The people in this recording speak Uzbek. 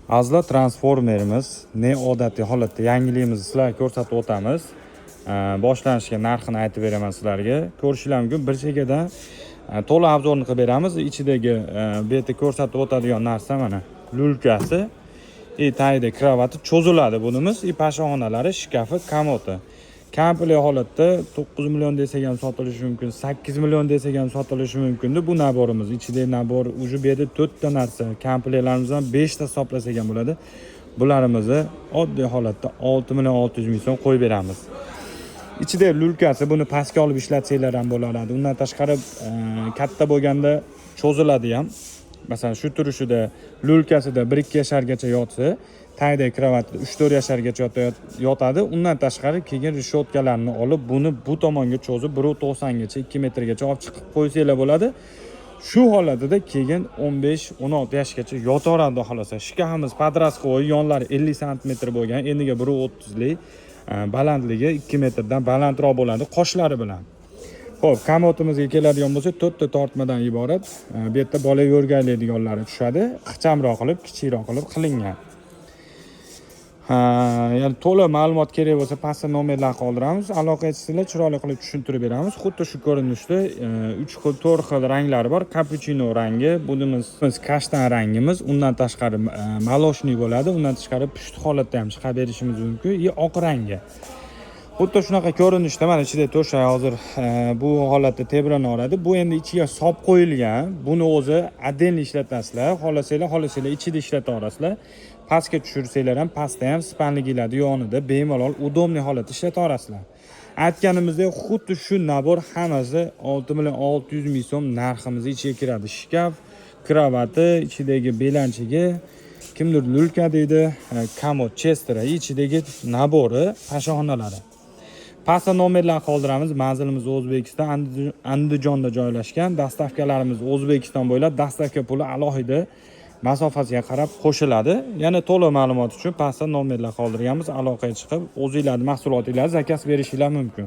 Azizlar, transformerimiz noodatiy holatda yangiligimizni sizlarga ko'rsatib o'tamiz. Boshlanishiga narxini aytib beraman sizlarga. Ko'rishinglar mumkin, bir chekkadan to'liq обзор ni qilib beramiz. Ichidagi bu yerda ko'rsatib o'tadigan narsa mana люлька si и tagida кровати cho'ziladi bunimiz и pashoxonalari, shkafi, komodi. Komplekt holatda 9 million desak ham sotilishi mumkin, 8 million desak ham sotilishi mumkin bu набор imiz. Ichidagi набор уже bu yerda to'rtta narsa, komplektlarimizdan 5 ta hisoblasak ham bo'ladi. Bularimizni oddiy holatda 6 million 600 ming so'm qo'yib beramiz. Ichida люлька si, buni pastga olib ishlatsanglar ham bo'ladi. Undan tashqari katta bo'lganda cho'ziladi ham. Masalan, shu turishida люлька sida 1-2 yashargacha yotsa, tagidagi кровать da 3-4 yashargacha yotadi. Undan tashqari keyin решётка larni olib, buni bu tomonga cho'zib 1,90 gacha, 2 metrgacha olib chiqib qo'ysanglar bo'ladi. Shu holatida keyin 15-16 yoshgacha yotaveradi xohlasa. Shkafimiz подростковый, yonlari 50 santimetr bo'lgan, eniga 1,30lik, balandligi 2 metrdan balandroq bo'ladi qoshlari bilan. Xo'p, komodimizga keladigan bo'lsak, to'rtta tortmadan iborat. Bu yerda bola yo'rgaklaydiganlari tushadi, ixchamroq qilib, kichikroq qilib qilingan. Ha, ya'ni to'la ma'lumot kerak bo'lsa, pastda nomerlar qoldiramiz. Aloqa etsanglar, chiroyli qilib tushuntirib beramiz. Xuddi shu ko'rinishda uch xil, to'rt xil ranglari bor. Kapuchino rangi, bunimiz kashtan rangimiz, undan tashqari молочный bo'ladi, undan tashqari pushti holatda ham chiqarib berishimiz mumkin и oq rangi. Xuddi shunaqa ko'rinishda mana ichida to'shak hozir bu holatda tebranaveradi. Bu endi ichiga sop qo'yilgan. Buni o'zi отдельно ishlatasizlar. Xohlasanglar ichida ishlata olasizlar. Pastga tushirsanglar ham, pastda ham спальник larni yonida bemalol удобный holatda ishlata olasizlar. Aytganimizdek, xuddi shu набор hammasi 6 million 600 ming so'm narximiz ichiga kiradi. Shkaf, кровати, ichidagi belanchigi, kimdir люлька deydi, komod Chester, ichidagi набор i, pashoxonalari. Pastda nomerlar qoldiramiz. Manzilimiz O'zbekiston, Andijonda joylashgan. Доставка larimiz O'zbekiston bo'ylab, доставка puli alohida masofasiga qarab qo'shiladi. Yana to'liq ma'lumot uchun pastda nomerlar qoldirganmiz. Aloqaga chiqib, o'zinglarning mahsulotinglarni заказ berishinglar mumkin.